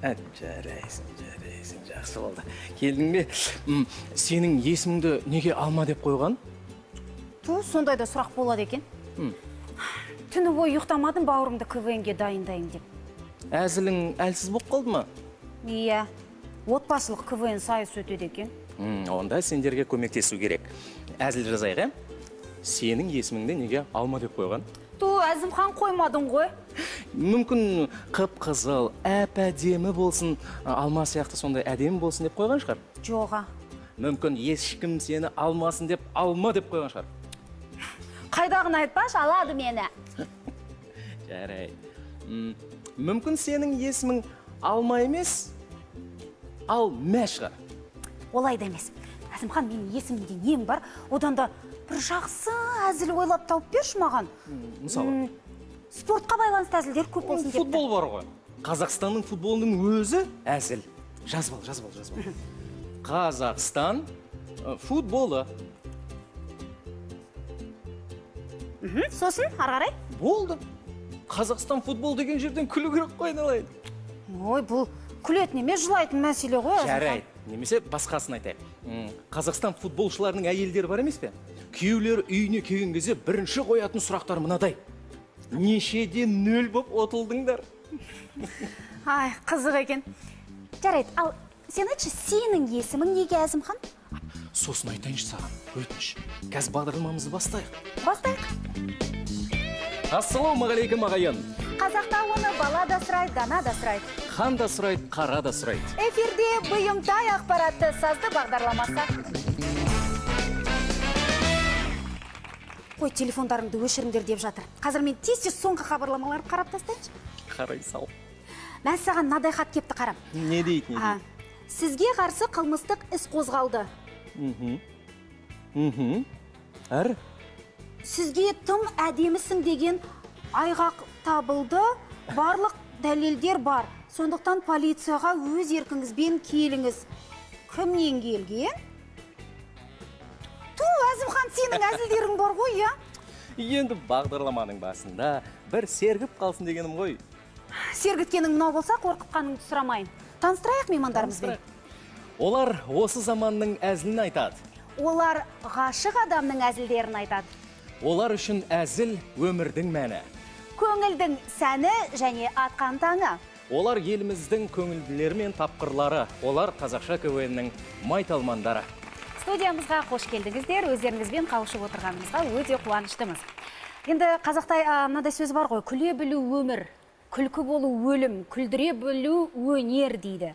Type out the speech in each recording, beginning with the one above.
Жарайсың, жарайсың, жақсы болды. Келдің бе? Сенің есіміңді неге Алма деп қойған? Ту, сондай да сұрақ болады екен. Түні бойы ұйықтамадым, бауырымды КВН-ге дайындайын деп. Әзілің әлсіз болып қалды ма? Иә, отбасылық КВН сайыс өтеді екен. Онда сендерге көмектесу керек. Әзіл жазайық, ә? Сенің есіміңді неге Алма деп қойған? Ту, Әзімхан, қоймадың ғой. Мүмкін қып-қызыл, әп-әдемі болсын, алма сияқты сондай әдемі болсын деп қойған шығар. Жоға. Мүмкін ешкім сені алмасын деп алма деп қойған шығар. Қайдағын айтпашы, алады мені. Жарайды. Мүмкін сенің есімің Алма емес, ал мә шығар. Олай да емес. Әзімхан, менің есімімде нем бар, одан да бір жақсы әзіл ойлап тауып берші маған. Мысалы? Спортқа байланысты әзілдер көп болсын депті. Футбол бар ғой. Қазақстанның футболының өзі әзіл. Жазып ал, жазып ал, жазып ал. Қазақстан футболы. Сосын, ары қарай? Болды. Қазақстан футбол деген жерден күлу керек қой, айналайын. Ой, бұл күлетін емес, жылайтын мәселе ғой. Жарайды. Немесе басқасын айтайық. Қазақстан футболшыларының әйелдері бар емес пе? Күйеулері үйіне келген кезде бірінші қоятын сұрақтар мынадай. Нешеде нөл боп отылдыңдар? Ай, қызық екен. Жарайды, ал сен айтшы, сенің есімің неге Әзімхан? Сосын айтайыншы саған, өтініш. Қазір бағдарламамызды бастайық. Бастайық. Ассалаумағалейкум, ағайын. Қазақта оны бала да сұрайды, дана да сұрайды. Хан да сұрайды, қара да сұрайды. Эфирде бұйымтай ақпаратты сазды бағдарламасы. Қой, телефондарыңды өшіріңдер деп жатыр. Қазір мен тез-тез соңғы хабарламаларды қарап тастайыншы. Қарай сал. Мен саған мынадай хат кепті, қарап. Не дейді, не дейді? Сізге қарсы қылмыстық іс қозғалды. Әрі? Сізге тым әдемісің деген айғақ табылды, барлық дәлелдер бар. Сондықтан полицияға өз еркіңізбен келіңіз. Кімнен келген? Ту, Әзімхан, сенің әзілдерің бар ғой, я? Енді бағдарламаның басында бір сергіп қалсын дегенім ғой. Сергіткенің мынау болса, қорқытқаныңды сұрамайын. Таныстырайық меймандарымызбен. Олар осы заманның әзілін айтады. Олар ғашық адамның әзілдерін айтады. Олар үшін әзіл өмірдің мәні. Көңілдің сәні және атқан таңы. Олар еліміздің көңілділері мен тапқырлары. Олар қазақша КВН-нің майталмандары. Студиямызға қош келдіңіздер. Өздеріңізбен қауышып отырғанымызға өте қуаныштымыз. Енді қазақта мынадай сөз бар ғой. Күле білу өмір, күлкі болу өлім, күлдіре білу өнер дейді.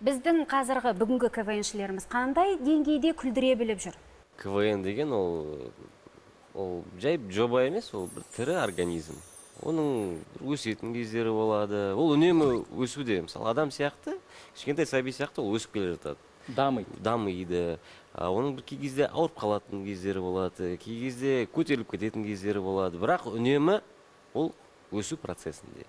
Біздің қазіргі бүгінгі КВНшілеріміз қандай деңгейде күлдіре біліп жүр? КВН деген ол жай жоба емес, ол бір тірі организм. Оның өсетін кездері болады. Ол үнемі өсуде. Мысалы, адам сияқты, кішкентай сәби сияқты ол өсіп келе жатады. Дамиды. Дамиды. Оның бір кей кезде ауырып қалатын кездері болады, кей кезде көтеріліп кететін кездері болады. Бірақ үнемі ол өсу процесінде.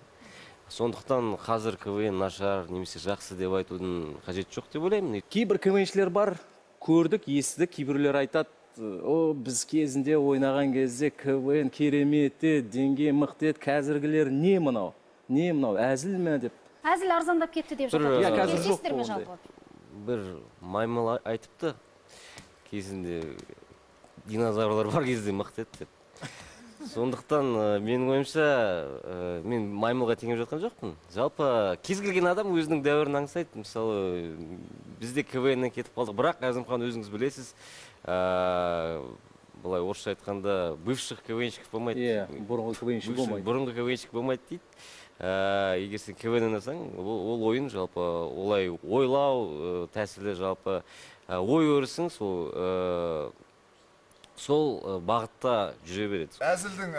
Сондықтан қазір КВН нашар немесе жақсы деп айтудың қажеті жоқ деп ойлаймын. Кейбір КВНшілер бар, көрдік, естідік, кейбіреулер айтады, о, біз кезінде ойнаған кезде КВН керемет еді, деңгей мықты еді, қазіргілер не мынау? Не мынау, әзіл ме деп? Әзіл арзандап кетті деп жатады. Иә, қазір жоқ ондай. Бір маймыл айтыпты, кезінде динозаврлар бар кезде мықты еді деп. Сондықтан менің ойымша, мен маймылға теңеп жатқан жоқпын. Жалпы кез келген адам өзінің дәуірін аңсайды. Мысалы, бізде КВН-нен кетіп қалдық. Бірақ Әзімхан, өзіңіз білесіз, былай орысша айтқанда, бывших КВНщиков болмайды. Иә, бұрынғы КВНщик болмайды. Бұрынғы КВНщик болмайды дейді. Егер сен КВН ойнасаң, ол ойын жалпы олай ойлау тәсілі, жалпы ой өрісің сол бағытта жүре береді. Әзілдің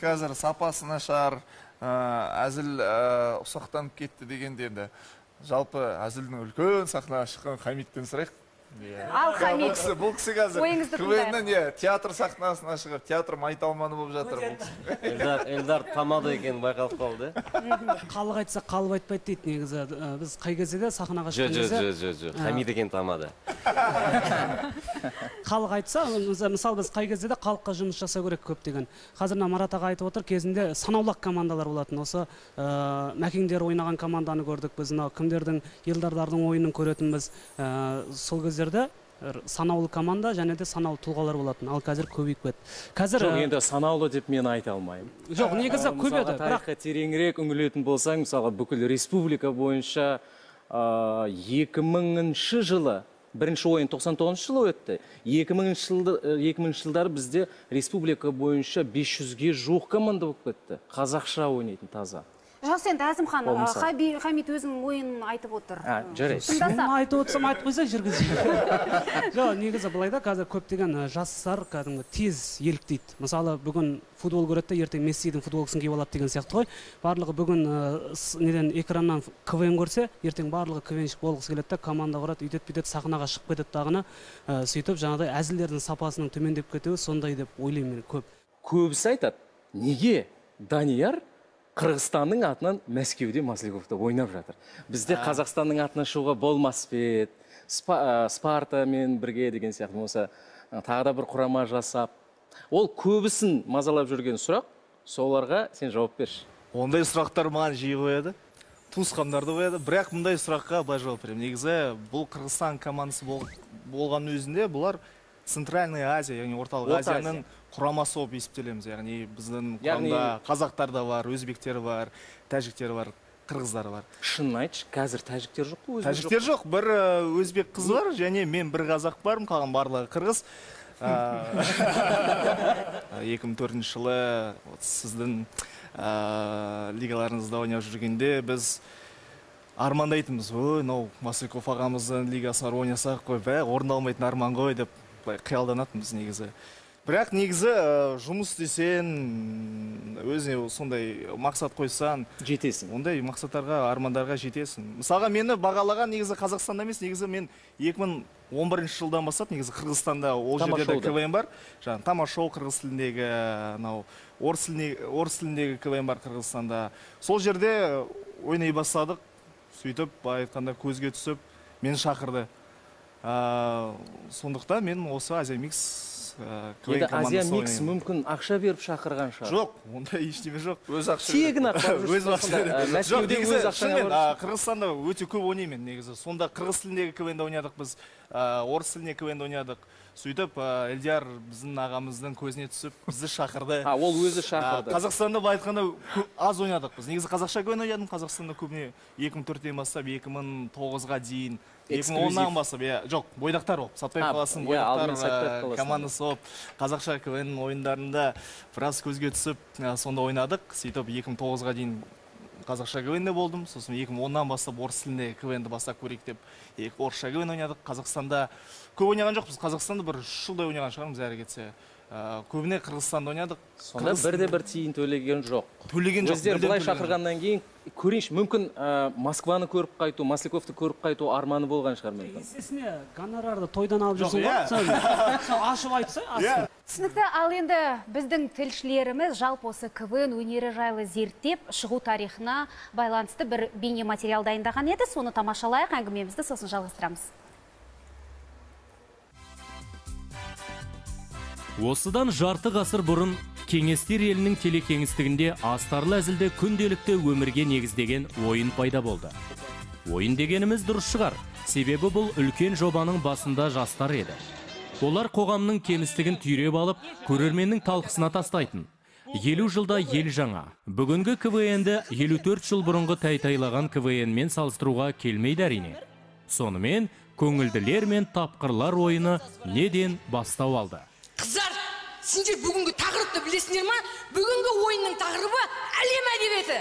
қазір сапасы нашар, әзіл ұсақтанып кетті дегенде енді жалпы әзілдің үлкен сахнаға шыққан Хамиттен сұрайық. Ал Хамит, бұл кісі қазір ойыңызды тыңдайық. КВН-нің театр сахнасына шығып, театр майталманы болып жатыр бұл кісі. Эльдар тамада екені байқалып қалды. Халық айтса қалып айтпайды дейді негізі. Біз қай кезде де сахнаға шыққан кезде Жоқ, Хамит екен тамада. Халық айтса, мысалы біз қай кезде де халыққа жұмыс жасау керек көптеген. Қазір мына Марат аға айтып отыр, кезінде санаулы командалар болатын. Осы Мәкеңдер ойнаған команданы көрдік біз, мынау кімдердің, Елдарлардың ойынын көретінбіз. Сол кездерде санаулы команда және де санаулы тұлғалар болатын. Ал қазір көбейіп кетті. Қазір, Жоқ, енді санаулы деп мен айта алмаймын. Жоқ, негізі көп еді, бірақ тарихқа тереңірек үңілетін болсаң, мысалға бүкіл республика бойынша 2000 жылы бірінші ойын 99 жылы өтті. 2000 жылдары бізде республика бойынша 500-ге жуық команда болып кетті. Қазақша ойнайтын таза. Жақсы, енді Әзімхан, Хамит өзінің ойын айтып отыр. Жарайды. Тыңдасақ. Айтып отырсам, айтып қойса жүргізіп. Жоқ, негізі былай да, қазір көптеген жастар кәдімгі тез еліктейді. Мысалы, бүгін футбол көреді де, ертең Мессидің футболкасын киіп алады деген сияқты ғой. Барлығы бүгін неден экраннан КВН көрсе, ертең барлығы КВНщик болғысы келеді де, команда құрады, үйтеді, бүйтеді, сахнаға шығып кетеді дағыны. Сөйтіп жаңағыдай әзілдердің сапасының төмендеп кетуі сондай деп ойлаймын мен көп. Көбісі айтады, неге Данияр Қырғызстанның атынан Мәскеуде Масляковта ойнап жатыр. Бізде Қазақстанның атынан шығуға болмас па еді? Спартамен бірге деген сияқты болса, тағы да бір құрама жасап. Ол көбісін мазалап жүрген сұрақ, соларға сен жауап берші. Ондай сұрақтар маған жиі қояды, туысқандарды қояды, бірақ мұндай сұраққа былай жауап беремін. Негізі бұл Қырғызстан командасы болған өзінде бұлар Центральная Азия, яғни Орталық Азияның құрамасы болып есептелеміз. Яғни біздің құрамда қазақтар да бар, өзбектер бар, тәжіктер бар, қырғыздар бар. Шынын айтшы, қазір тәжіктер жоқ қой? Тәжіктер жоқ, бір өзбек қызы бар, және мен бір қазақ бармын, қалған барлығы қырғыз. 2004 жылы сіздің лигаларыңызда ойнап жүргенде біз армандайтынбыз. Ой, мынау Масляков ағамыздың лигасына ойнасақ қой, бә, орындалмайтын арман ғой деп қиялданатынбыз негізі. Бірақ негізі жұмыс істесең, өзіне сондай мақсат қойсаң, жетесің. Ондай мақсаттарға, армандарға жетесің. Мысалға, мені бағалаған негізі Қазақстанда емес, негізі мен 2011 жылдан бастап негізі Қырғызстанда, ол жерде де КВН бар. Жаңа Тамашоу қырғыз тіліндегі, анау орыс тіліндегі КВН бар Қырғызстанда. Сол жерде ойнай бастадық. Сөйтіп, былай айтқанда көзге түсіп, мені шақырды. Сондықтан мен осы Азия Микс КВН Азия Микс мүмкін ақша беріп шақырған шығар. Жоқ, ондай ештеме жоқ. Өз ақша. Тегін ақша. Өз ақша. Жоқ, негізі шынымен Қырғызстанда өте көп ойнаймын негізі. Сонда қырғыз тіліндегі КВН-де ойнадық біз, орыс тіліндегі КВН-де ойнадық. Сөйтіп Эльдияр біздің ағамыздың көзіне түсіп, бізді шақырды. Ол өзі шақырды. Қазақстанда былай айтқанда аз ойнадық біз. Негізі қазақша КВН ойнадым, Қазақстанда көбіне 2004-тен бастап 2009-ға дейін, 2010-нан бастап, жоқ, бойдақтар болып, Сатпаев қаласының бойдақтар командасы болып, қазақша КВН ойындарында біраз көзге түсіп, сонда ойнадық. Сөйтіп 2009-ға дейін қазақша КВН-де болдым, сосын 2010-нан бастап орыс тілінде КВН-ді бастап көрейік деп орысша КВН ойнадық. Қазақстанда көп ойнаған жоқпыз, Қазақстанда бір 3 жылдай ойнаған шығармыз әрі кетсе. Көбіне Қырғызстанда ойнадық. Сонда бірде бір тиын төлеген жоқ. Төлеген жоқ. Өздері былай шақырғаннан кейін көрейінші, мүмкін Москваны көріп қайту, Масляковты көріп қайту арманы болған шығар мүмкін. Есесіне гонорарды тойдан алып жүрсің ғой. Сен ашып айтсай, асыл. Түсінікті, ал енді біздің тілшілеріміз жалпы осы КВН өнері жайлы зерттеп, шығу тарихына байланысты бір бейнематериал дайындаған еді. Соны тамашалайық, әңгімемізді сосын жалғастырамыз. Осыдан жарты ғасыр бұрын кеңестер елінің телекеңістігінде астарлы әзілді күнделікті өмірге негіздеген ойын пайда болды. Ойын дегеніміз дұрыс шығар, себебі бұл үлкен жобаның басында жастар еді. Олар қоғамның кемістігін түйреп алып, көрерменнің талқысына тастайтын. 50 жылда ел жаңа. Бүгінгі КВН-ді 54 жыл бұрынғы тәй-тайлаған КВН-мен салыстыруға келмейді әрине. Сонымен көңілділер мен тапқырлар ойыны неден бастау алды? Қыздар, сендер бүгінгі тақырыпты білесіңдер ма? Бүгінгі ойынның тақырыбы әлем әдебиеті.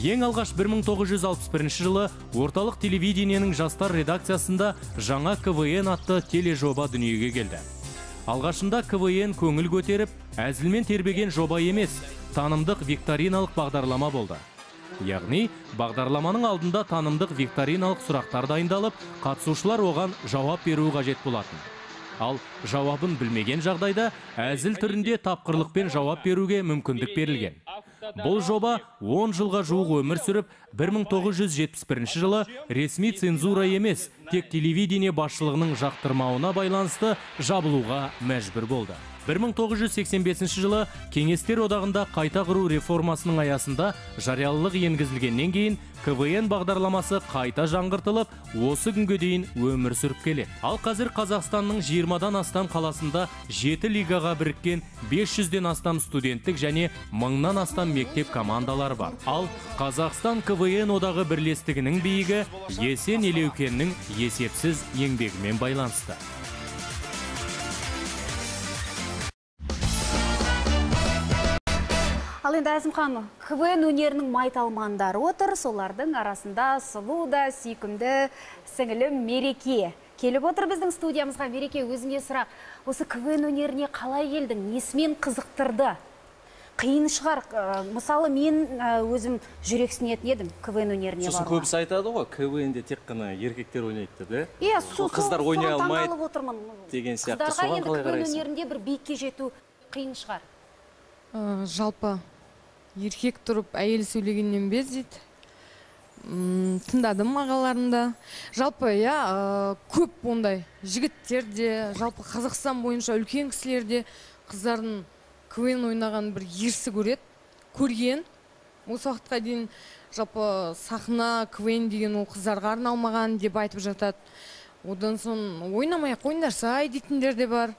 Ең алғаш 1961 жылы орталық телевидениенің жастар редакциясында жаңа КВН атты тележоба дүниеге келді. Алғашында КВН көңіл көтеріп, әзілмен тербеген жоба емес, танымдық викториналық бағдарлама болды. Яғни, бағдарламаның алдында танымдық викториналық сұрақтар дайындалып, қатысушылар оған жауап беруі қажет болатын. Ал жауабын білмеген жағдайда әзіл түрінде тапқырлықпен жауап беруге мүмкіндік берілген. Бұл жоба 10 жылға жуық өмір сүріп, 1971 жылы ресми цензура емес, тек телевидение басшылығының жақтырмауына байланысты жабылуға мәжбүр болды. 1985 жылы Кеңестер одағында қайта құру реформасының аясында жариялылық енгізілгеннен кейін КВН бағдарламасы қайта жаңғыртылып, осы күнге дейін өмір сүріп келеді. Ал қазір Қазақстанның 20-дан астам қаласында 7 лигаға біріккен 500-ден астам студенттік және 1000-нан астам мектеп командалары бар. Ал Қазақстан КВН одағы бірлестігінің биігі Есен Елеукеннің есепсіз еңбегімен байланысты. Ал енді Әзімхан, КВН өнерінің майталмандары отыр, солардың арасында сұлу да сүйкімді сіңілім Мереке келіп отыр біздің студиямызға. Мереке, өзіңе сұрақ. Осы КВН өнеріне қалай келдің? Несімен қызықтырды? Қиын шығар. Мысалы, мен өзім жүрексінетін едім КВН өнеріне баруға. Сосын көбісі айтады ғой, КВН-де тек қана еркектер ойнайды деп, иә? Иә, қыздар ойнай алмайды деген сияқты. Қыздарға енді КВН өнерінде бір биікке жету қиын шығар. Жалпы еркек тұрып әйел сөйлегеннен без дейді. Тыңдадым ағаларымды. Жалпы, иә, көп ондай жігіттер де, жалпы Қазақстан бойынша үлкен кісілер де қыздардың КВН ойнаған бір ерсі көреді, көрген. Осы уақытқа дейін жалпы сахна КВН деген ол қыздарға арналмаған деп айтып жатады. Одан соң ойнамай ақ қойыңдаршы ай дейтіндер де бар.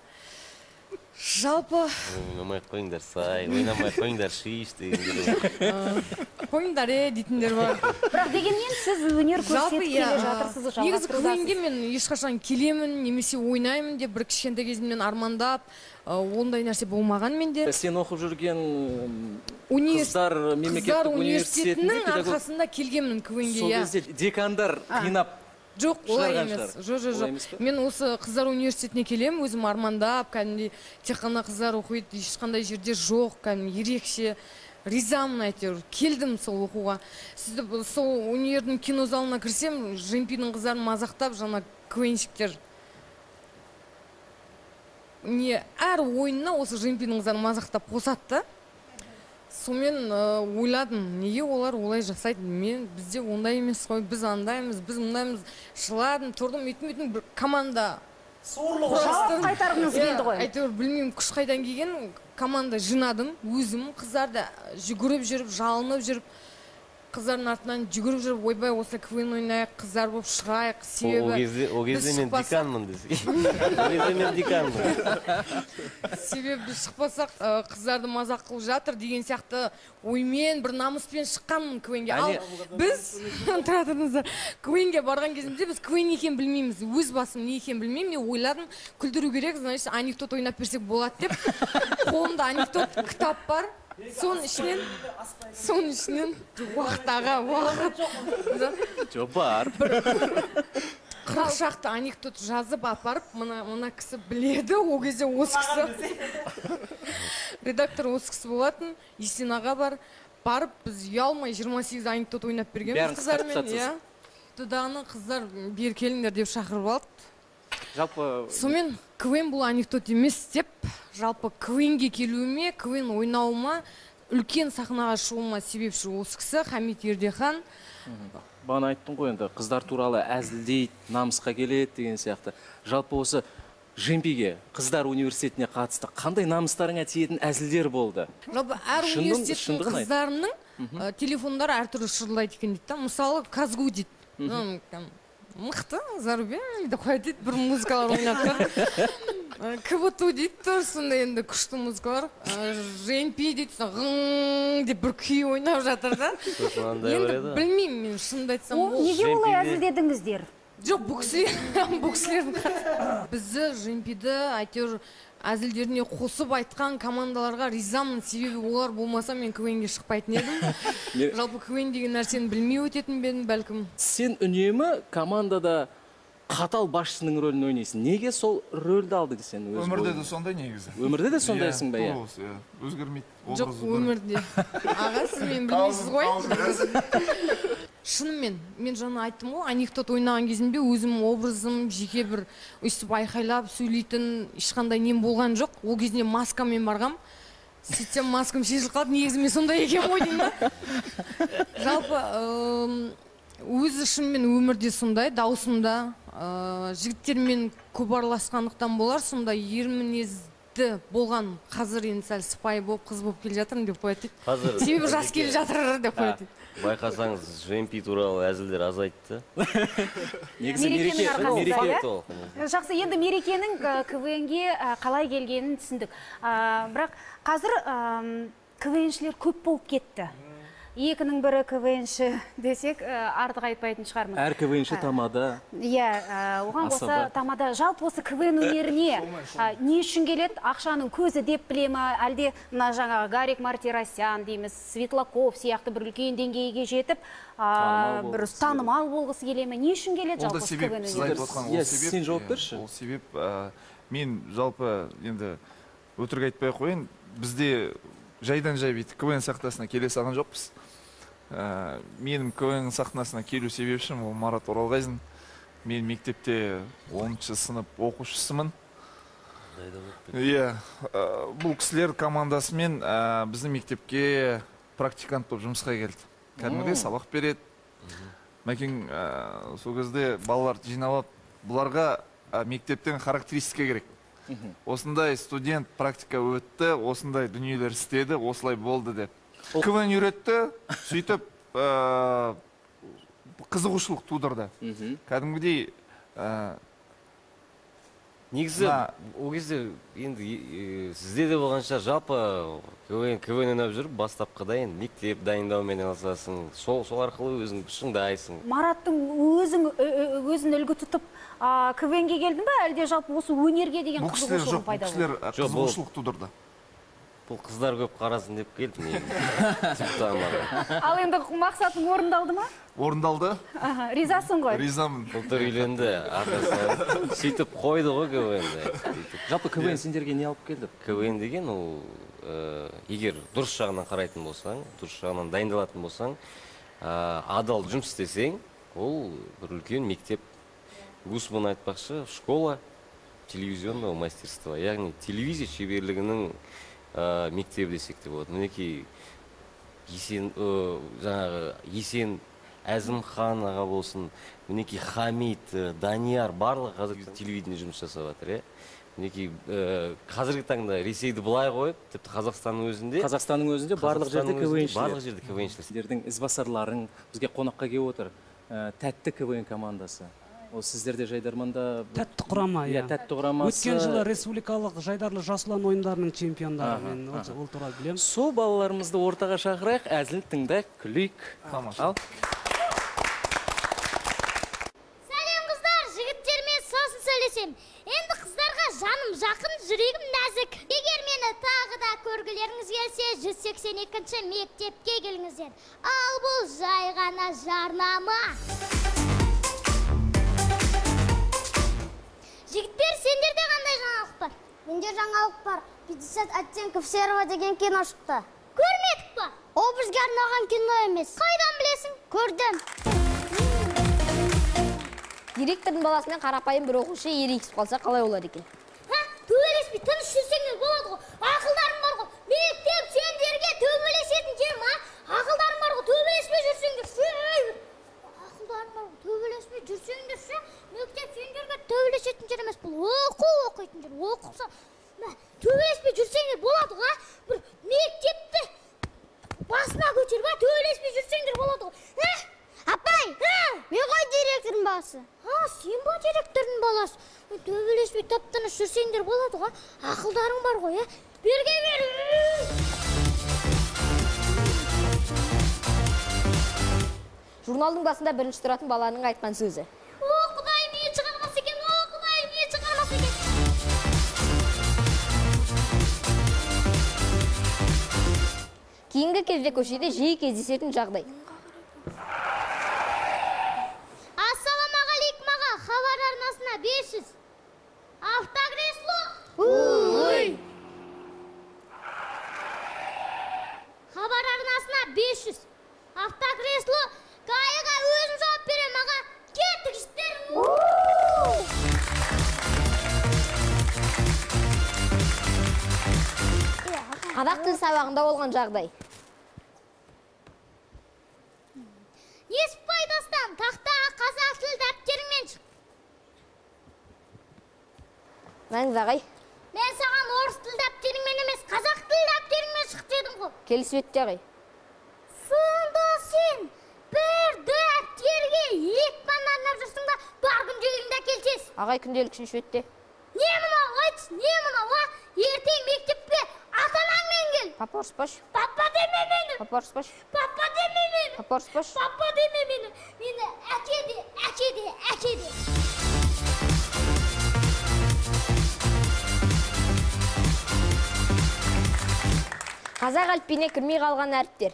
Жалпы ойнамай қойыңдар сай, ойнамай қойыңдар шиш дегендер. Қойыңдар дейтіндер бар. Бірақ дегенмен сіз өнер көрсетіп келе жатырсыз, жалғастырудасыз. Негізі КВН-ге мен ешқашан келемін, немесе ойнаймын деп бір кішкентай кезімнен армандап, ондай нәрсе болмаған менде. Сен оқып жүрген қыздар мемлекеттік университетінің арқасында келгенмін КВН-ге. Сол кезде декандар қинап. Жоқ, олай емес. Жоқ, жоқ, жоқ. Мен осы қыздар университетіне келем, өзім армандап, кәдімгідей тек қана қыздар оқиды, ешқандай жерде жоқ, кәдімгі ерекше ризамын әйтеуір. Келдім сол оқуға. Сөйтіп сол универдің кино залына кірсем, ЖМП-дің қыздарын мазақтап, жаңа КВНщиктер. Не, әр ойынына осы ЖМП-дің қыздарын мазақтап қосады да. Сонымен ойладым, неге олар олай жасайды, мен бізде ондай емес қой, біз андаймыз, біз мындаймыз. Жыладым, тұрдым, өйтім бір команда жауап қайтарғыңыз келді ғой. Әйтеуір білмеймін, күш қайдан келген, команда жинадым, өзім қыздарды жүгіріп жүріп, жалынып жүріп, қыздардың артынан жүгіріп жүріп, ойбай, осы КВН ойнайық, қыздар болып шығайық, себебі ол кезде мен деканмын десең. Ол кезде мен деканмын. Себебі біз шықпасақ, қыздарды мазақ қылып жатыр деген сияқты оймен, бір намыспен шыққанмын КВН-ге. Ал біз, тұра тұрыңыздар, КВН-ге барған кезімізде біз КВН екенін білмейміз. Өз басым не екенін білмеймін, мен ойладым, күлдіру керек, значит, анекдот ойнап берсек болады деп. Қолымда анекдот кітап бар. Соның ішінен, уақыт аға, уақыт. Жоқ бар. 40 шақты анекдот жазып апарып, мына кісі біледі, ол кезде осы кісі. Редактор осы кісі болатын, Есен аға бар. Барып, біз ұялмай 28 анекдот ойнап бергенбіз қыздармен. Дуданы қыздар бері келіңдер деп шақырып алды. Жалпы сонымен КВН бұл анекдот емес деп, жалпы КВН-ге келуіме, КВН ойнауыма, үлкен сахнаға шығуыма себепші осы кісі Хамит Ердехан. Бағана айттың ғой енді, қыздар туралы әзілдейді, намысқа келеді деген сияқты. Жалпы осы ЖМП-ге, қыздар университетіне қатысты қандай намыстарыңа тиетін әзілдер болды? Жалпы әр университеттің қыздарының телефондары әртүрлі шырылдайды екен дейді да. Мысалы, КазГУ дейді. Мықты, зарубен деп қояды дейді, бір музыкалар ойнап тұр. КБТУ дейді тұр, сондай енді күшті музыкалар. ЖМП дейді, ғың деп бір күй ойнап жатыр да. Енді білмеймін мен, шынымды айтсам. Неге олай әзілдедіңіздер? Жоқ, бұл кісілердің бізді ЖМП-ді әйтеуір әзілдеріне қосып айтқан командаларға ризамын, себебі олар болмаса мен КВН-ге шықпайтын едім. Жалпы КВН деген нәрсені білмей өтетін бе едім, бәлкім. Сен үнемі командада Қатал басшының рөлін ойнайсың. Неге сол рөлді алдың сен өз Өмірде де сондай негізі. Өмірде де сондайсың ба, иә? Иә, өзгермейді. Жоқ, өмірде. Аға, сіз мені білмейсіз ғой. Шынымен, мен жаңа айттым ғой, анекдот ойнаған кезімде өзім образым жеке бір өйстіп айқайлап сөйлейтін ешқандай нем болған жоқ. Ол кезінде маскамен барғам. Сөйтсем маскам шешіліп қалды, негізі мен сондай екен ғой деймін да. Жалпы өзі шынымен өмірде сондай, даусымда, жігіттермен көп араласқандықтан болар, сондай ер мінезді болған. Қазір енді сәл сыпайы болып, қыз болып келе жатырмын деп қояды дейді. Себебі жас келе жатыр деп қояды дейді. Байқасаңыз, ЖМП туралы әзілдер азайтты. Негізі мереке. Жақсы, енді мерекенің КВН-ге қалай келгенін түсіндік. Бірақ қазір КВНшілер көп болып кетті. Екінің бірі КВНші десек, артық айтпайтын шығармын. Әр КВНші тамада. Иә, оған қоса тамада. Жалпы осы КВН өнеріне не үшін келеді? Ақшаның көзі деп біле ме? Әлде мына жаңағы Гарик Мартиросян дейміз, Светлаков сияқты бір үлкен деңгейге жетіп, бір танымал болғысы келе ме? Не үшін келеді жалпы осы КВН өнеріне? Сен жауап берші. Ол себеп, мен жалпы енді өтірік айтпай қояйын, бізде жайдан жай бүйтіп КВН сахнасына келе салған жоқпыз. Менің КВН сахнасына келу себепшім ол Марат Оралғазин. Мен мектепте 10-шы сынып оқушысымын. Иә, бұл кісілер командасымен біздің мектепке практикант болып жұмысқа келді. Кәдімгідей сабақ береді. Мәкең сол кезде балаларды жинап алып, бұларға мектептен характеристика керек. Осындай студент практика өтті, осындай дүниелер істеді, осылай болды деп. КВН үйретті, сөйтіп қызығушылық тудырды. Кәдімгідей негізі ол кезде енді сізде де болған шығар, жалпы КВН ойнап жүріп бастапқыда енді мектеп дайындаумен айналысасың, сол арқылы өзің шыңдайсың. Мараттың өзін үлгі тұтып КВН-ге келдің бе, әлде жалпы осы өнерге деген қызығушылық пайда болды? Бұл кісілер қызығушылық тудырды. Бұл қыздар көп қарасын деп келді негізі. Ал енді мақсатың орындалды ма? Орындалды. Ризасың ғой? Ризамын. Былтыр үйленді, атасы. Сөйтіп қойды ғой КВН-ді. Жалпы КВН сендерге не алып келді? КВН деген ол, егер дұрыс жағынан қарайтын болсаң, дұрыс жағынан дайындалатын болсаң, адал жұмыс істесең, ол бір үлкен мектеп. Гусман айтпақшы, школа телевизионного мастерства, яғни телевизия шеберлігінің мектебі десек те болады. Мінекей Есен, жаңағы Есен Әзімхан аға болсын, мінекей Хамит, Данияр, барлығы қазір телевидение жұмыс жасап жатыр. Мінекей қазіргі таңда Ресейді былай қойып, тіпті Қазақстанның өзінде. Қазақстанның өзінде барлық жерде КВНшілер. Барлық жерде КВНшілер. Сіздердің ізбасарларың бізге қонаққа келіп отыр. Тәтті КВН командасы. Ол сіздерде Жайдарманда тәтті құрама, иә. Тәтті құрамасы. Өткен жылы республикалық Жайдарлы жас ұлан ойындарының чемпиондары. Мен ол туралы білемін. Сол балаларымызды ортаға шақырайық, әзіл тыңдайық, күлейік. Тамаша. Сәлем қыздар, жігіттермен сосын сөйлесем. Енді қыздарға жаным жақын, жүрегім нәзік. Егер мені тағы да көргілеріңіз келсе, 182-ші мектепке келіңіздер. Ал бұл жай ғана жарнама. Жігіттер, сендерде қандай жаңалық бар? Менде жаңалық бар. 50 оттенков серого деген кино шықты. Көрмедік па? Ол бізге арналған кино емес. Қайдан білесің? Көрдім. Директордың баласымен қарапайым бір оқушы ерегісіп қалса қалай болады екен? Ха, төбелеспей тыныш жүрсеңдер болады ғой. Ақылдарың бар ғой. Мектеп сендерге төбелесетін жер ма? Ақылдарың бар ғой, төбелеспей жүрсеңдер. Ақылдарың бар ғой, төбелеспей жүрсеңдер ше. Мектеп сендерге төбелесетін жер емес, бұл оқу оқитын жер. Оқыса, төбелеспей жүрсеңдер болады ғой, бір мектепті басына көтеріп, төбелеспей жүрсеңдер болады ғой. Апай, мен ғой директордың баласы. Сен ба директордың баласы? Төбелеспей тып-тыныш жүрсеңдер болады ғой, ақылдарың бар ғой, берге бер. Журналдың басында бірінші тұратын баланың айтқан сөзі. О, Құдай, мен шығармас екен, о, Құдай, мен шығармас екен. Кейінгі кезде көшеде жиі кездесетін жағдай. Ассалаумағалейкум аға, Хабар арнасы 500. Автокресло ГАИ-ға өзім жауап беремін, аға. Кеттік, жігіттер. Қазақ тілі сабағында болған жағдай. Несіпбай Дастан, тақтаға қазақ тілі дәптеріңмен шық. Мәңіз ағай. Мен саған орыс тілі дәптеріңмен емес, қазақ тілі дәптеріңмен шық дедім ғой. Келісіп етті ағай. Сонда сен бір дәптерге 2 пән арнап жүрсің ба, бар күнделігіңді әкелсес. Ағай күнделік үшінші бетте. Не мынау, айтшы, не мынау, а? Ертең мектепке ата-анаңмен кел. Папа ұрыспашы. Папа деме мені. Папа ұрыспашы. Папа деме мені. Папа ұрыспашы. Папа деме мені. Мені әке де, әке де, әке де. Қазақ әліпбиіне кірмей қалған әріптер.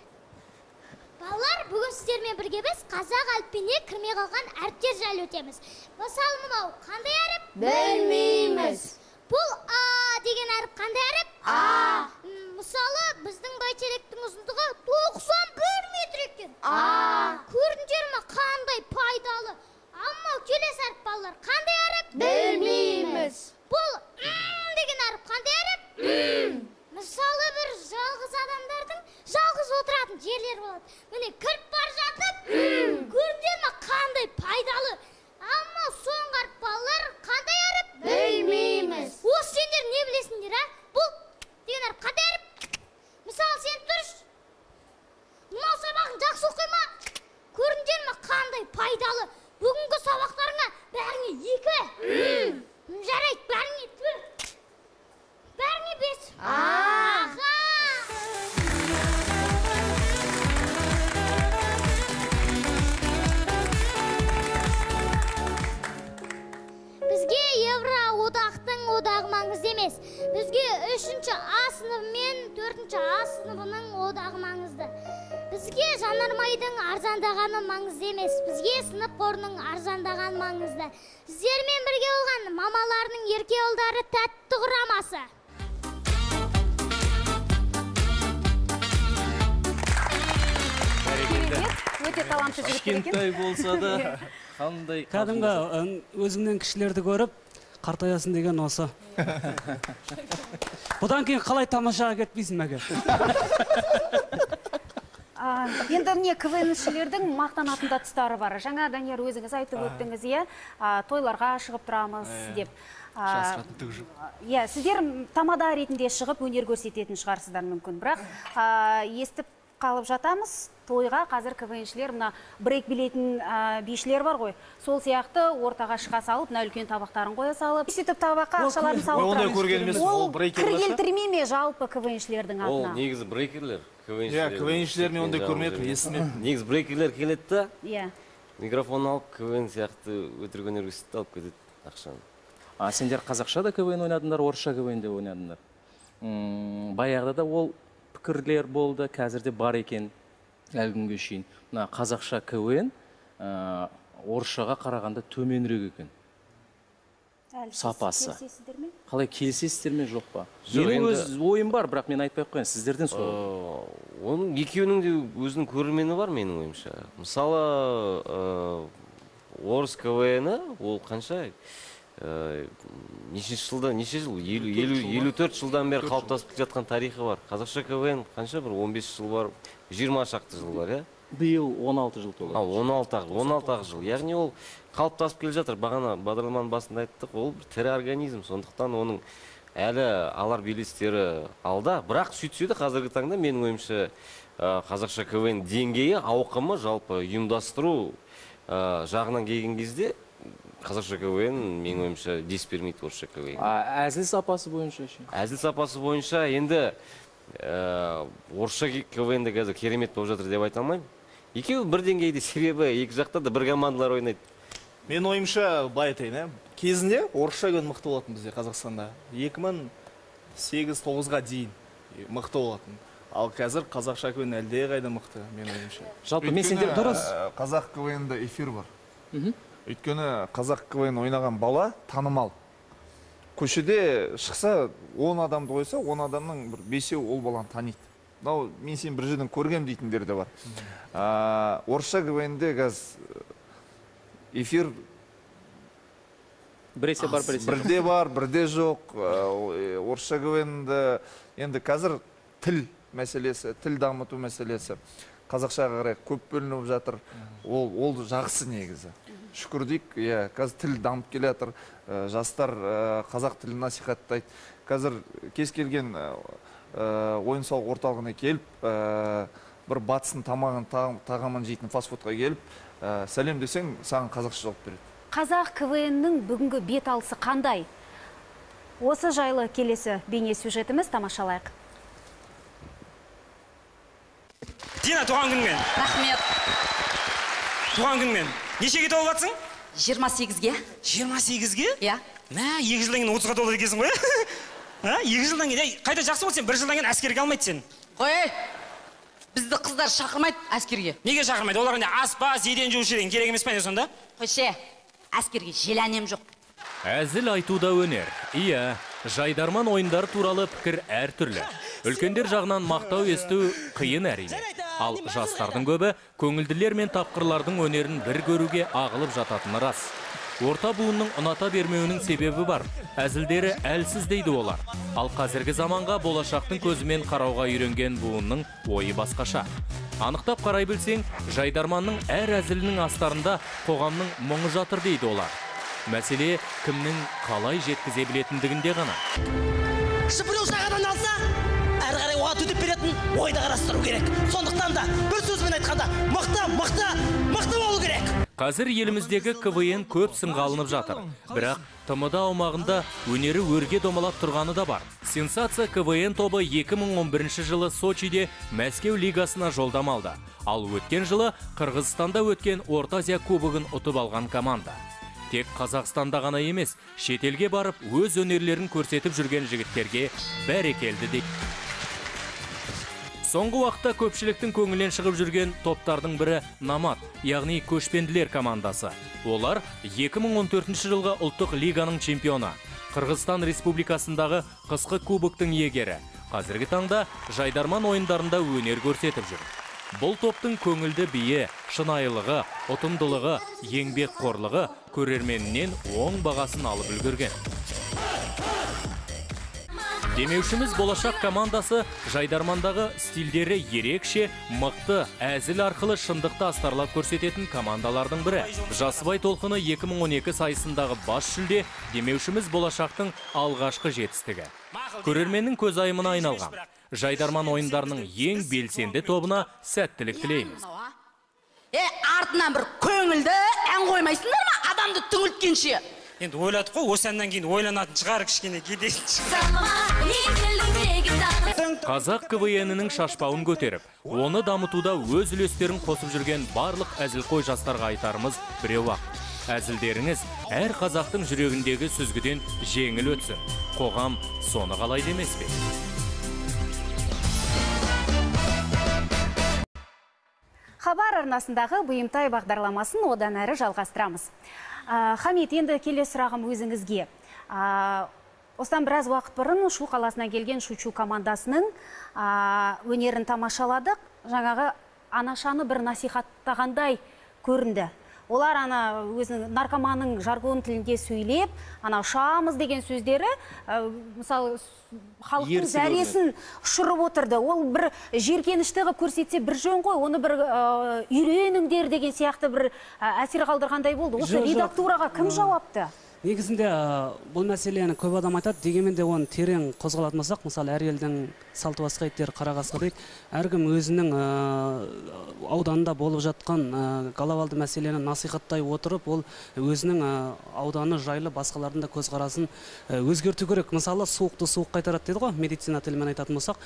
Балалар, бүгін сіздермен бірге біз қазақ әліпбиіне кірмей қалған әріптер жайлы өтеміз. Мысалы, мынау қандай әріп? Білмейміз. Бұл А деген әріп қандай әріп? А. Мысалы, біздің бәйтеректің ұзындығы 91 метр екен. А. Көрдіңдер ме, қандай пайдалы. Ал мынау келесі әріп, балалар, қандай әріп? Білмейміз. Бұл М деген әріп қандай әріп? М. Мысалы, бір жалғыз адамдардың жалғыз отыратын жерлері болады. Міне, кіріп бара жатып, көрдіңдер ме, қандай пайдалы. Ал мынау соңғы әріп, балалар, қандай әріп? Білмейміз. Осы сендер не білесіңдер, а? Бұл деген әріп қандай әріп? Мысалы, сен тұршы. Мынау сабағын жақсы оқи ма? Көрдіңдер ме, қандай пайдалы. Бүгінгі сабақтарыңа бәріңе 2. Жарайды, бәріңе 4. Бәріңе 5. Аха! Бізге Евроодақтың одағы маңызды емес. Бізге 3-ші А сыныбы мен 4-ші А сыныбының одағы маңызды. Бізге жанармайдың арзандағаны маңызды емес. Бізге сынып қорының арзандағаны маңызды. Сіздермен бірге болған мамаларының ерке ұлдары тәтті құрамасы. Өте талантты жігіттер екен. Кішкентай болса да қандай кәдімгі өзіңнен кішілерді көріп қартаясың деген осы. Бұдан кейін қалай тамашаға кетпейсің, мәке? Енді міне КВНшілердің мақтанатын да тұстары бар. Жаңа Данияр өзіңіз айтып өттіңіз, иә, тойларға шығып тұрамыз деп. Жасыратын түк жоқ. Иә, сіздер тамада ретінде шығып өнер көрсететін шығарсыздар мүмкін. Бірақ естіп қалып жатамыз, тойға қазір КВНшілер мына брейк билейтін бишілер бар ғой. Сол сияқты ортаға шыға салып, мына үлкен табақтарын қоя салып, сөйтіп табаққа ақшаларын салып Ондай көрген емес, ол брейкерлер. Кір келтірмей ме жалпы КВНшілердің атына? Ол негізі брейкерлер. Иә, КВНшілер мен ондай көрмедім, естімедім. Негізі брейкерлер келеді да, иә, микрофон алып, КВН сияқты өтірік өнер көрсетіп алып кетеді ақшаны. А сендер қазақша да КВН ойнадыңдар, орысша КВН де ойнадыңдар. Баяғыда да ол пікірлер болды, қазір де бар екен әлі күнге шейін. Мына қазақша КВН орысшаға қарағанда төменірек екен. Сапасы. Қалай, келісесіздер ме, жоқ па? Менің өз ойым бар, бірақ мен айтпай ақ қояйын, сіздерден сұрайын. Оның екеуінің де өзінің көрермені бар менің ойымша. Мысалы, орыс КВН-і ол қанша? Неше жылдан, неше жыл? 54 жылдан бері қалыптасып келе жатқан тарихы бар. Қазақша КВН қанша бір 15 жыл бар, 20 шақты жыл бар, иә? Биыл 16 жыл толады. 16 жыл. Яғни ол қалыптасып келе жатыр. Бағана бағдарламаның басында айттық, ол бір тірі организм. Сондықтан оның әлі алар белестері алда. Бірақ сөйтсе де қазіргі таңда менің ойымша қазақша КВН деңгейі, ауқымы, жалпы ұйымдастыру жағынан келген кезде қазақша КВН менің ойымша дес бермейді орысша КВН. Әзіл сапасы бойынша ше? Әзіл сапасы бойынша енді орысша КВН-де қазір керемет болып жатыр деп айта алмаймын. Екеуі бір деңгейде, себебі екі жақта да бір командалар ойнайды. Мен ойымша былай айтайын, кезінде орысша КВН мықты болатын бізде Қазақстанда. 2008-9-ға дейін мықты болатын. Ал қазір қазақша КВН әлдеқайда мықты, менің ойымша. Жалпы мен сендер дұрыс. Қазақ КВН-де эфир бар. Өйткені қазақ КВН ойнаған бала танымал. Көшеде шықса 10 адамды қойса, 10 адамның бір 5-еуі ол баланы таниды. Мынау мен сені бір жерден көргем дейтіндер де бар. Орысша КВН-де қазір эфир біресе бар, біресе бірде бар, бірде жоқ. Орысша КВН-де енді қазір тіл мәселесі, тіл дамыту мәселесі қазақшаға қарай көп бөлініп жатыр. Ол жақсы негізі. Шүкір дейік, иә, қазір тіл дамып келе жатыр. Жастар қазақ тілін насихаттайды. Қазір кез келген ойын-сауық орталығына келіп, бір батыстың тағамын жейтін фастфудқа келіп, сәлем десең, саған қазақша жауап береді. Қазақ КВН-нің бүгінгі бет алысы қандай? Осы жайлы келесі бейне сюжетіміз, тамашалайық. Дина, туған күніңмен. Рахмет. Туған күніңмен. Нешеге толып жатсың? 28-ге. 28-ге? Иә. Мә, 2 жылдан кейін 30-ға толады екенсің ғой, ә? 2 жылдан кейін, қайта жақсы болды сен, 1 жылдан кейін әскерге алмайды сен. Қой, бізді қыздар шақырмайды әскерге. Неге шақырмайды? Оларға не аспаз, еден жуушы деген керек емес па не сонда? Қойшы, әскерге желәнем жоқ. Әзіл айтуда өнер. Иә, жайдарман ойындары туралы пікір әртүрлі. Үлкендер жағынан мақтау есту қиын әрине. Ал жастардың көбі көңілділер мен тапқырлардың өнерін бір көруге ағылып жататыны рас. Орта буынның ұната бермеуінің себебі бар. Әзілдері әлсіз дейді олар. Ал қазіргі заманға болашақтың көзімен қарауға үйренген буынның ойы басқаша. Анықтап қарай білсең, жайдарманның әр әзілінің астарында қоғамның мұңы жатыр дейді олар. Мәселе кімнің қалай жеткізе білетіндігінде ғана. Біреу жағадан алса, әрі қарай оған төтеп беретін ойды қарастыру керек. Сондықтан да бір сөзбен айтқанда мықты, мықты, мықты болу керек. Қазір еліміздегі КВН көп сынға алынып жатыр. Бірақ ТМД аумағында өнері өрге домалап тұрғаны да бар. Сенсация КВН тобы 2011 жылы Сочиде Мәскеу лигасына жолдама алды. Ал өткен жылы Қырғызстанда өткен Орта Азия кубогын ұтып алған команда. Тек Қазақстанда ғана емес, шетелге барып өз өнерлерін көрсетіп жүрген жігіттерге бәрекелді дейді. Соңғы уақытта көпшіліктің көңілінен шығып жүрген топтардың бірі Намат, яғни көшпенділер командасы. Олар 2014 жылғы ұлттық лиганың чемпионы, Қырғызстан Республикасындағы қысқы кубоктың иегері. Қазіргі таңда жайдарман ойындарында өнер көрсетіп жүр. Бұл топтың көңілді биі, шынайылығы, ұтымдылығы, еңбекқорлығы көрерменінен оң бағасын алып үлгерген. Демеушіміз болашақ командасы жайдармандағы стильдері ерекше, мықты, әзіл арқылы шындықты астарлап көрсететін командалардың бірі. Жасыбай толқыны 2012 сайысындағы бас жүлде демеушіміз болашақтың алғашқы жетістігі. Көрерменнің көзайымына айналған. Жайдарман ойындарының ең белсенді тобына сәттілік тілейміз. Артынан бір көңілді ән қоймайсыңдар ма, адамды түңілткенше? Енді ойладық қой, осы әннен кейін ойланатын шығар кішкене кетейінші. Қазақ КВН-нің шашпауын көтеріп, оны дамытуда өз үлестерін қосып жүрген барлық әзілқой жастарға айтарымыз біреу-ақ. Әзілдеріңіз әр қазақтың жүрегіндегі сүзгіден жеңіл өтсін. Қоғам соны қалайды емес пе? Хабар арнасындағы Бұйымтай бағдарламасын одан әрі жалғастырамыз. Хамит, енді келесі сұрағым өзіңізге. Осыдан біраз уақыт бұрын Шу қаласына келген Шучу командасының өнерін тамашаладық. Жаңағы анашаны бір насихаттағандай көрінді. Олар ана өзінің наркоманның жаргон тілінде сөйлеп, ана ұшамыз деген сөздері, мысалы, халықтың зәресін ұшырып отырды. Ол бір жеркенішті қылып көрсетсе бір жөн ғой, оны бір үйреніңдер деген сияқты бір әсер қалдырғандай болды. Осы редактураға кім жауапты? Негізінде бұл мәселені көп адам айтады, дегенмен де оны терең қозғалатын болсақ, мысалы, әр елдің салты басқа, иттері қара қасқа дейді. Әркім өзінің ауданында болып жатқан глобалды мәселені насихаттай отырып, ол өзінің ауданы жайлы басқалардың да көзқарасын өзгерту керек. Мысалы, суықты суық қайтарады дейді ғой, медицина тілімен айтатын болсақ.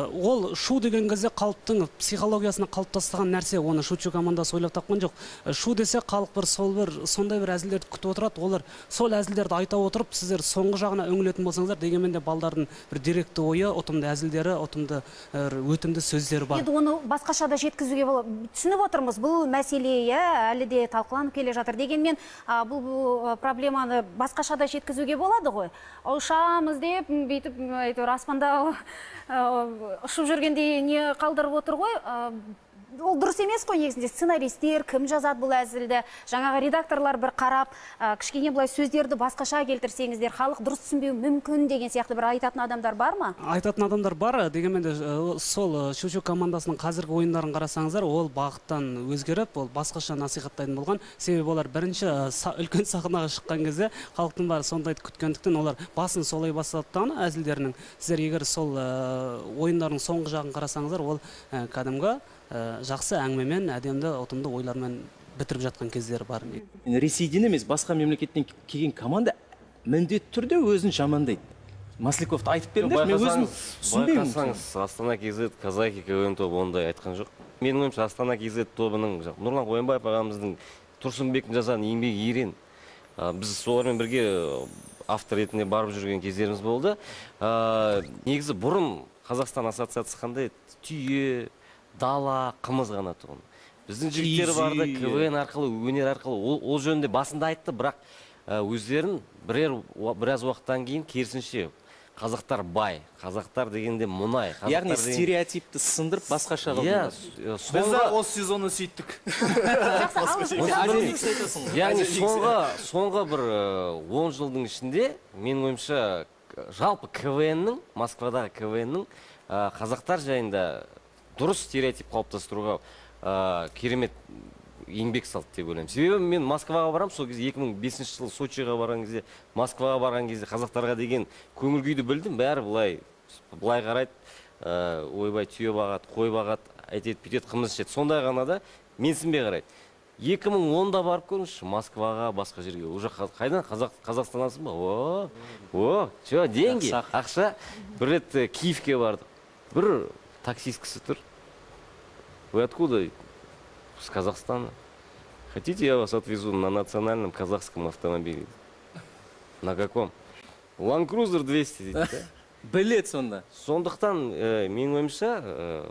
Ол шу деген кезде халықтың психологиясына қалыптастырған нәрсе, оны Шучу командасы ойлап тапқан жоқ. Шу десе халық бір сол бір сондай бір әзілдерді күтіп отырады, олар Сол әзілдерді айта отырып, сіздер соңғы жағына үңілетін болсаңыздар, дегенмен де балдардың бір деректі ойы, ұтымды әзілдері, ұтымды өтімді сөздері бар. Енді оны басқаша да жеткізуге болады. Түсініп отырмыз, бұл мәселе әлі де талқыланып келе жатыр. Дегенмен бұл проблеманы басқаша да жеткізуге болады ғой. Ұшамыз деп бүйтіп әйтеуір аспанда ұшып жүргендей не қалдырып отыр ғой. Ол дұрыс емес қой негізінде. Сценаристер кім жазады бұл әзілді, жаңағы редакторлар бір қарап, кішкене былай сөздерді басқаша келтірсеңіздер, халық дұрыс түсінбеуі мүмкін деген сияқты бір айтатын адамдар бар ма? Айтатын адамдар бар, дегенмен де сол Шучу командасының қазіргі ойындарын қарасаңыздар, ол бағыттан өзгеріп, ол басқаша насихаттайтын болған. Себебі олар бірінші үлкен сахнаға шыққан кезде халықтың бәрі сондайды күткендіктен олар басын солай бастады әзілдерінің. Сіздер егер сол ойындардың соңғы жағын қарасаңыздар, ол кәдімгі жақсы әңгімемен, әдемді, ұтымды ойлармен бітіріп жатқан кездері бар. Ресейден емес, басқа мемлекеттен келген команда міндетті түрде өзін жамандайды. Масляковты айтып беріңдерші, мен өзім түсінбеймін. Байқасаңыз, Астана KZ Казахи КВН тобы ондай айтқан жоқ. Менің ойымша, Астана KZ тобының Нұрлан Қоянбаев ағамыздың, Тұрсынбектің жазған еңбегі ерен. Біз солармен бірге автор ретінде барып жүрген кездеріміз болды. Негізі бұрын Қазақстан ассоциациясы қандай? Түйе, дала, қымыз ғана тұғын. Біздің жігіттер барды КВН арқылы, өнер арқылы, ол жөнінде басында айтты, бірақ өздерін біраз уақыттан кейін керісінше қазақтар бай, қазақтар дегенде мұнай. Яғни стереотипті сындырып басқаша қылды. Біз де осы сезонны сөйттік. Яғни соңғы бір 10 жылдың ішінде, менің ойымша, жалпы КВН-нің, Москвадағы КВН-нің қазақтар жайында дұрыс стереотип қалыптастыруға керемет еңбек салды деп ойлаймын. Себебі мен Москваға барам, сол кезде 2005 жылы Сочиға барған кезде, Москваға барған кезде қазақтарға деген көңіл күйді білдім, бәрі былай қарайды, ойбай түйе бағады, қой бағады, әйтеді, бүйтеді, қымыз ішеді. Сондай ғана да менсінбей қарайды. 2010-да барып көріңізші, Москваға, басқа жерге. Уже қайдан Қазақстаннансың ба? О, о, чё, деньги, ақша. Бір рет Киевке бардық. Бір таксист кісі тұр. Вы откуда? С Казахстана. Хотите, я вас отвезу на национальном казахском автомобиле? На каком? Land Cruiser 200 дейді. Білет сонда. Сондықтан, менің ойымша,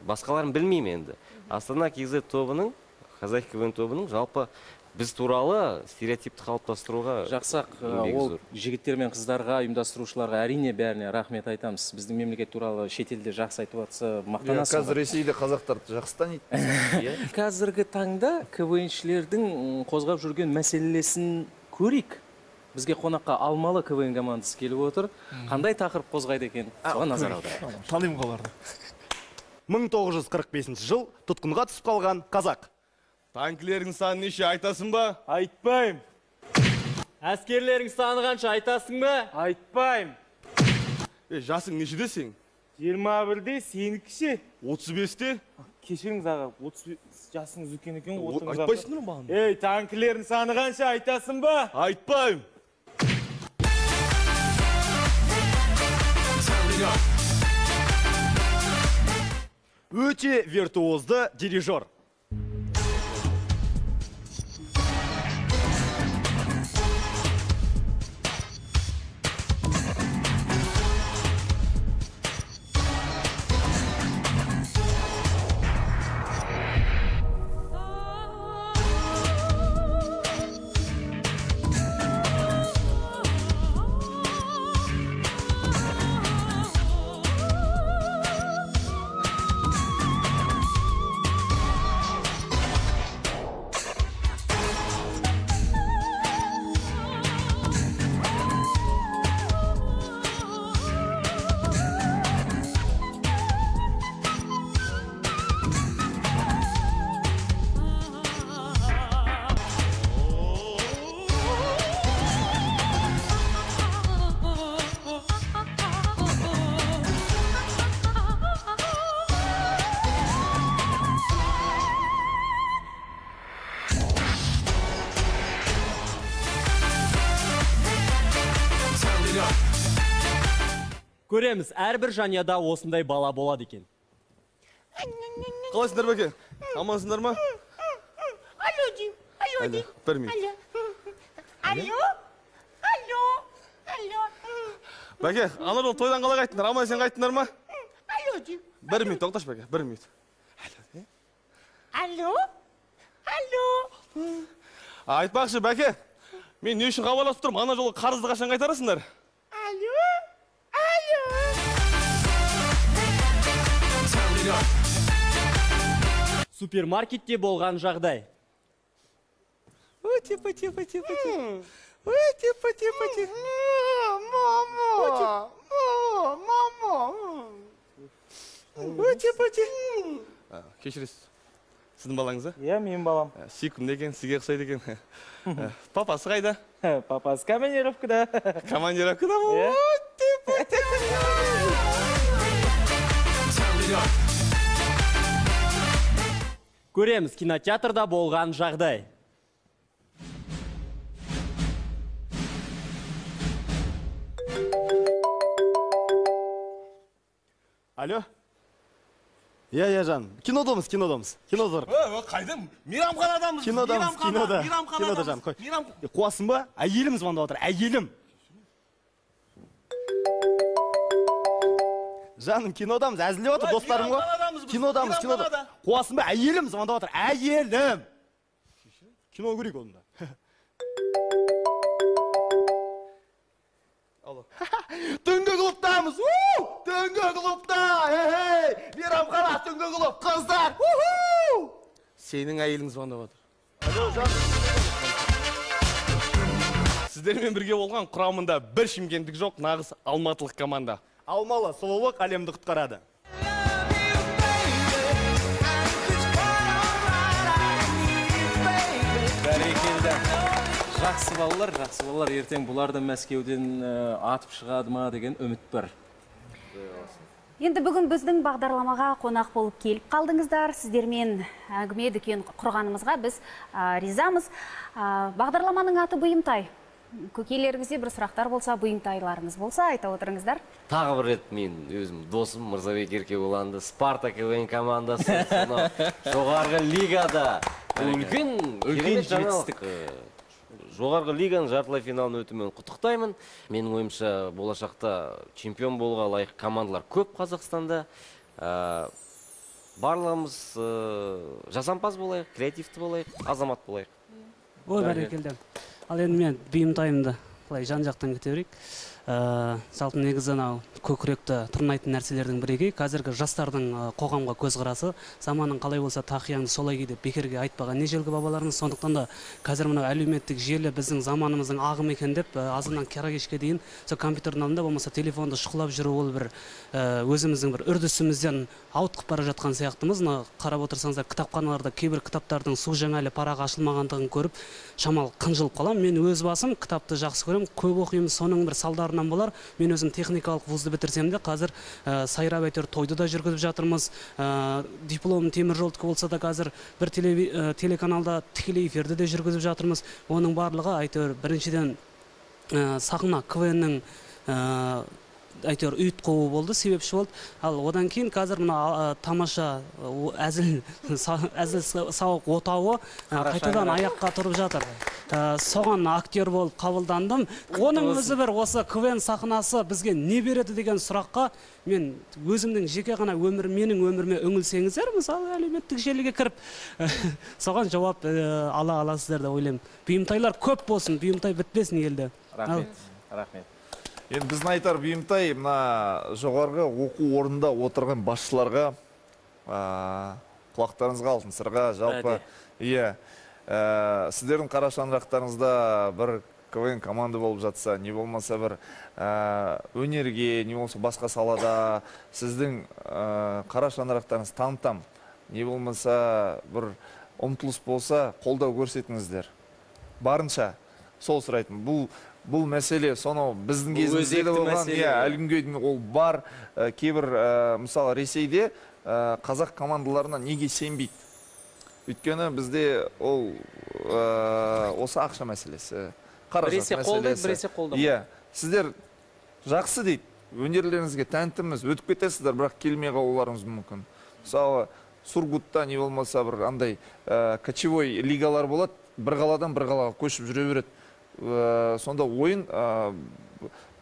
басқаларын білмеймін енді. Астана KZ тобының, Қазақ КВН тобының жалпы біз туралы стереотипті қалыптастыруға жақсақ, ол жігіттер мен қыздарға, ұйымдастырушыларға әрине бәріне рахмет айтамыз. Біздің мемлекет туралы шетелде жақсы айтып жатса, мақтанасың. Қазір Ресейде қазақтарды жақсы таниды. Қазіргі таңда КВНшілердің қозғап жүрген мәселесін көрейік. Бізге қонаққа Алмалы КВН командасы келіп отыр. Қандай тақырып қозғайды екен? Соған назар аударайық. Танимын оларды. 1945 жыл тұтқынға түсіп қалған қазақ. Танкілердің саны неше айтасың ба? Айтпаймын. Әскерлердің саны қанша айтасың ба? Айтпаймын. Жасың нешеде сен? 21-де, сенікі ше? 35-те? Кешіріңіз аға, 35 жасыңыз үлкен екен ғой. Айтпайсың ба маған? Ей, танкілердің саны қанша айтасың ба? Айтпаймын. Өте виртуозды дирижер. Көреміз, әрбір жанұяда осындай бала болады екен. Қалайсыңдар, бәке? Амансыңдар ма? Алло, деймін. Алло, деймін. Бір минут. Алло. Алло. Бәке, ана жолы тойдан қалай қайттыңдар? Аман есен қайттыңдар ма? Алло деймін. 1 минут, тоқташы бәке, 1 минут. Алло. Алло. Алло. Айтпақшы, бәке, мен не үшін хабарласып тұрмын? Ана жолы қарызды қашан қайтарасыңдар? Алло. Алло. Супермаркетте болған жағдай. Өте, өте, өте, өте. Өте, өте, өте. Мама, мама. Өте, өте. Кешіресіз. Сіздің балаңыз, а? Иә, менің балам. Сүйкімді екен, сізге ұқсайды екен. Папасы қайда? Папасы командировкада. Командировкада ма? Өте, өте. Көреміз кинотеатрда болған жағдай. Алло? Иә, иә, жаным. Кинодамыз, кинодамыз. Кинода. Қайда? Мейрамханадамыз. Кинодамыз, кинода. Кинода, жаным, қой. Қуасың ба? Әйелім звондап отыр, әйелім. Жаным, кинодамыз, әзілдеп отыр достарым ғой. Кинодамыз, кинода. Қуасың ба? Әйелім звондап отыр, әйелім. Кино көрейік онда. Алло. Түнгі клубтамыз. Түнгі клубта. Эй, мейрамхана, түнгі клуб, қыздар. Сенің әйелің звондап отыр. Алло, жаным. Сіздермен бірге болған құрамында бір шымкенттік жоқ, нағыз алматылық команда. Алмалы сұлулық әлемді құтқарады. Бәрекелді. Жақсы балалар, жақсы балалар. Ертең бұлар да Мәскеуден атып шығады ма деген үміт бар. Енді бүгін біздің бағдарламаға қонақ болып келіп қалдыңыздар. Сіздермен әңгіме дүкен құрғанымызға біз ризамыз. Бағдарламаның аты Бұйымтай. Көкейлеріңізде бір сұрақтар болса, бұйымтайларыңыз болса, айта отырыңыздар. Тағы бір рет мен өзім досым Мырзабек Еркебұланды Спарта КВН командасы жоғарғы лигада үлкен жетістік. Жоғарғы лиганың жартылай финалын өтуімен құттықтаймын. Менің ойымша, болашақта чемпион болуға лайық командалар көп Қазақстанда. Барлығымыз жасампаз болайық, креативті болайық, азамат болайық. Ой, бәрекелді. Ал енді мен бұйымтайымды былай жан-жақтан кете берейік. Жалпы негізі анау көкіректі тырнайтын нәрселердің бірегей. Қазіргі жастардың қоғамға көзқарасы, заманың қалай болса тақияңды солай ки деп бекерге айтпаған ежелгі бабаларымыз. Сондықтан да қазір мынау әлеуметтік желі біздің заманымыздың ағымы екен деп азаннан қара кешке дейін сол компьютердің алдында болмаса телефонды шұқылап жүру ол бір өзіміздің бір үрдісімізден ауытқып бара жатқан сияқтымыз. Мына қарап отырсаңыздар, кітапханаларда кейбір кітаптардың су жаңа әлі парағы ашылмағандығын көріп шамалы қынжылып қаламын. Мен өз басым кітапты жақсы көремін, көп оқимын. Соның бір салдарынан болар, мен өзім техникалық вузды бітірсем де қазір сайрап әйтеуір тойды да жүргізіп жатырмыз. Дипломым теміржолдікі болса да қазір бір телеканалда тікелей эфирді де жүргізіп жатырмыз. Оның барлығы әйтеуір біріншіден сахна КВН-нің әйтеуір ұйытқуы болды, себепші болды. Ал одан кейін қазір мына тамаша әзіл сауық отауы қайтадан аяққа тұрып жатыр. Соған актер болып қабылдандым. Оның өзі бір осы КВН сахнасы бізге не береді деген сұраққа мен өзімнің жеке ғана өмір, менің өміріме үңілсеңіздер, мысалы әлеуметтік желіге кіріп соған жауап ала аласыздар деп ойлаймын. Бұйымтайлар көп болсын, бұйымтай бітпесін елде. Рахмет, рахмет. Енді біздің айтар бұйымтай мына жоғарғы оқу орнында отырған басшыларға құлақтарыңызға алтын сырға, жалпы иә, сіздердің қара шаңырақтарыңызда бір КВН команда болып жатса, не болмаса бір өнерге, не болмаса басқа салада сіздің қара шаңырақтарыңыз танытам, не болмаса бір ұмтылыс болса, қолдау көрсетіңіздер. Барынша сол сұрайтын. Бұл мәселе сонау біздің кезімізде де болған, иә, әлі күнге дейін ол бар. Кейбір, мысалы, Ресейде қазақ командаларына неге сенбейді? Өйткені бізде ол осы ақша мәселесі, қаражат мәселесі. Біресе қолдамайды. Иә, сіздер жақсы дейді, өнерлеріңізге тәнтіміз, өтіп кетесіздер, бірақ келмей қалуларыңыз мүмкін. Мысалы, Сургутта не болмаса бір андай кочевой лигалар болады, бір қаладан бір қалаға көшіп жүре береді. Сонда ойын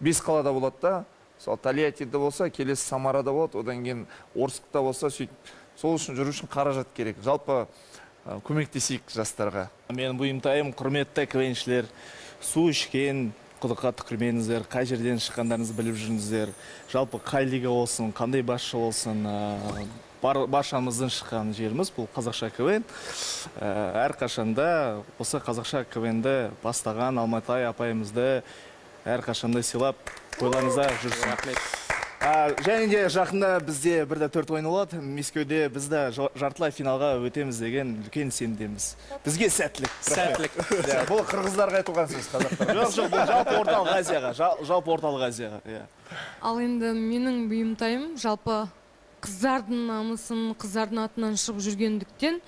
5 қалада болады да. Мысалы, Тольяттиде болса, келесі Самарада болады, одан кейін Орскта болса, сөйтіп. Сол үшін жүру үшін қаражат керек. Жалпы көмектесейік жастарға. Менің бұйымтайым, құрметті КВНшілер, су ішкен құдыққа түкірмеңіздер, қай жерден шыққандарыңызды біліп жүріңіздер. Жалпы қай лига болсын, қандай басшы болсын, баршамыздың шыққан жеріміз бұл қазақша КВН. Әрқашанда осы қазақша КВНді бастаған Алматай апайымызды әрқашанда сыйлап ойларыңызда жүрсін. Рахмет. Және де жақында бізде 1-4 ойын болады. Мәскеуде біз де жартылай финалға өтеміз деген үлкен сенімдеміз. Бізге сәттілік. Сәттілік. Бұл қырғыздарға айтылған сөз, қазақтарға. Жоқ, жоқ, бұл жалпы Орталық Азияға, жалпы Орталық Азияға, иә. Ал енді менің бұйымтайым жалпы қыздардың намысын, қыздардың атынан шығып жүргендіктен,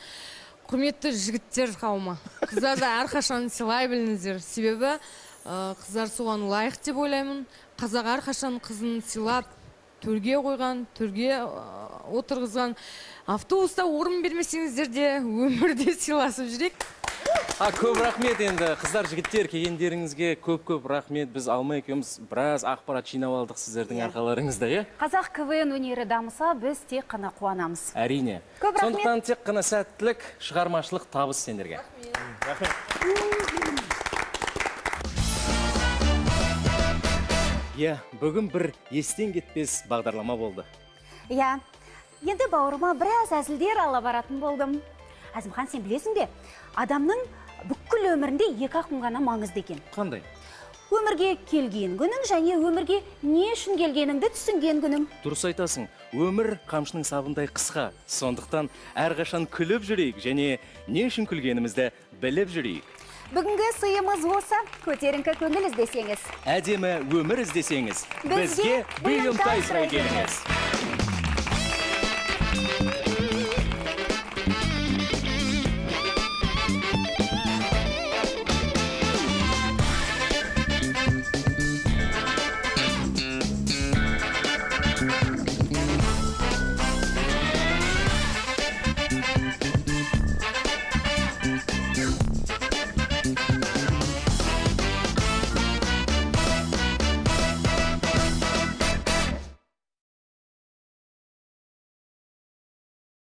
құрметті жігіттер қауымы, қыздарды әрқашан сыйлай біліңіздер. Себебі қыздар соған лайық деп ойлаймын. Қазақ әрқашан қызын сыйлап, төрге қойған, төрге отырғызған. Автобуста орын бермесеңіздер де өмірде сыйласып жүрейік. Көп рахмет енді, қыздар, жігіттер, келгендеріңізге көп-көп рахмет. Біз Алма екеуміз біраз ақпарат жинап алдық сіздердің арқаларыңызда, иә? Қазақ КВН өнері дамыса, біз тек қана қуанамыз. Әрине. Көп рахмет. Сондықтан тек қана сәттілік, шығармашылық табыс сендерге. Рахмет. Иә, бүгін бір естен кетпес бағдарлама болды. Иә, енді бауырыма біраз әзілдер ала баратын болдым. Әзімхан, сен білесің бе, адамның бүкіл өмірінде екі ақ күн ғана маңызды екен. Қандай? Өмірге келген күнің және өмірге не үшін келгеніңді түсінген күнің. Дұрыс айтасың, өмір қамшының сабындай қысқа. Сондықтан әрқашан күліп жүрейік және не үшін күлгенімізді біліп жүрейік. Бүгінгі сыйымыз осы, көтеріңкі көңіл іздесеңіз. Әдемі өмір іздесеңіз, бізге бұйымтай сұрай келіңіз.